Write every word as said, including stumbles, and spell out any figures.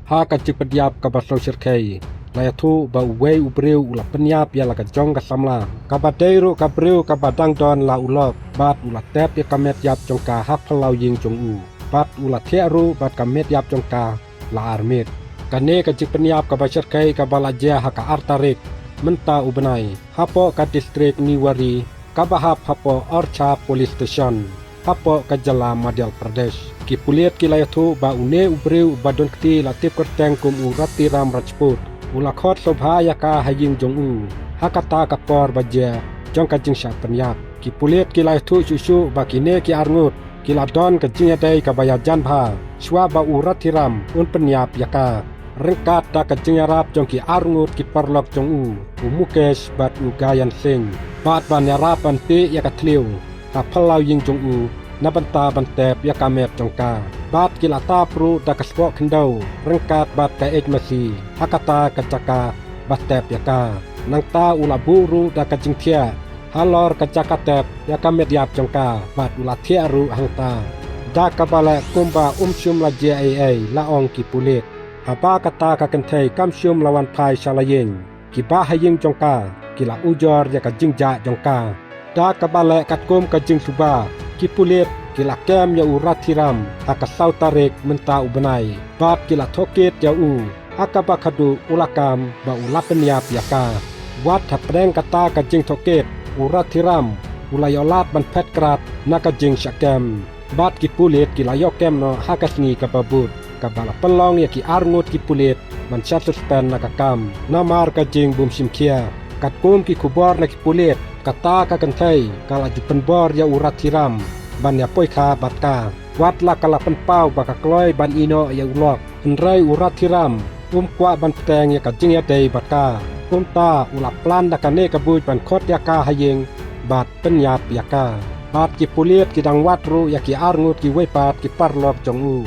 Ha ka jingpynïap kaba sngewsyrkhei, la ïathuh ba uwei u briew u la pynïap ïa la ka jong ka samla, kaba dei ruh ka briew kaba dang don la u lok, bad u la tep ïa ka met ïap jong ka ha phyllaw ïing jong u, bad u la thiah ruh bad ka met ïap jong ka la ar miet. Kane ka jingpynïap kaba syrkhei kaba la jia ha ka ar tarik mynta u bnai, hapoh ka distrik Newari, kaba hap hapoh Orchha Police Station, hapoh ka jylla Madhya Pradesh. Ki pulit ki la ïathuh ba une u briew uba don kti la tip kyrteng kum u Rathiram Rajput, u la khot sngewbha ïa ka ha ïing jong u ha kata ka por ba jia jong ka jingshah pynïap. Ki pulit ki la ïathuh shuh shuh ba kine ki arngut ki la don ka jingïadei kaba ïajan bha shuwa ba u Rathiram un pynïap ïa ka, ryngkat da ka jingïarap jong ki arngut ki paralok jong u, u Mukesh bad u Gayan Singh, bad ban ïarap ban tih ïa ka thliew ha phyllaw ïing jong u na bynta ban tep ïa ka met jong ka. Bad ki la tap ruh da ka spok khyndew ryngkat bad ka eit masi ha kata ka jaka ba tep ïa ka. Nangta u la buh ruh da ka jingthiah halor ka jaka tep ïa ka met ïap jong ka, bad u la thiah ruh hangta. Da kaba leh kumba um shym la jia ei ei, la ong ki pulit. Haba kata ka kynthei kam shym la wan phai sha la ïing, kiba ha ïing jong ka ki la ujor ïa ka jingjah jong ka. Da kaba leh katkum ka jingsuba, ki pulit ki la kem ïa u Rathiram ha ka saw tarik mynta u bnai, bad ki la thokit ïa u ha kaba khadduh u la kam ba u la pynïap ïa ka. Wat hapdeng kata ka jingthokit, u Rathiram u la ïoh lad ban phet krad na ka jingshah kem. Bad ki pulit ki la ïoh kem noh ha ka sngi kaba bud, kaba la pynlong ïa ki arngut ki pulit ban shah suspend na ka kam namar ka jingbymshim khia. Katkum ki khubor na ki pulit, kata ka kynthei ka la ju pynbor ïa u Rathiram ban ïa poikha bad ka. Wat la ka la pynpaw ba ka kloi ban ïeh noh ïa u lok, hynrei u Rathiram um kwah ban bteng ïa ka jingïadei bad ka. Kumta u la plan da kane ka buit ban khot ïa ka ha ïing bad pynïap ïa ka. Bad ki pulit ki dang wad ruh ïa ki arngut kiwei pat ki paralok jong u.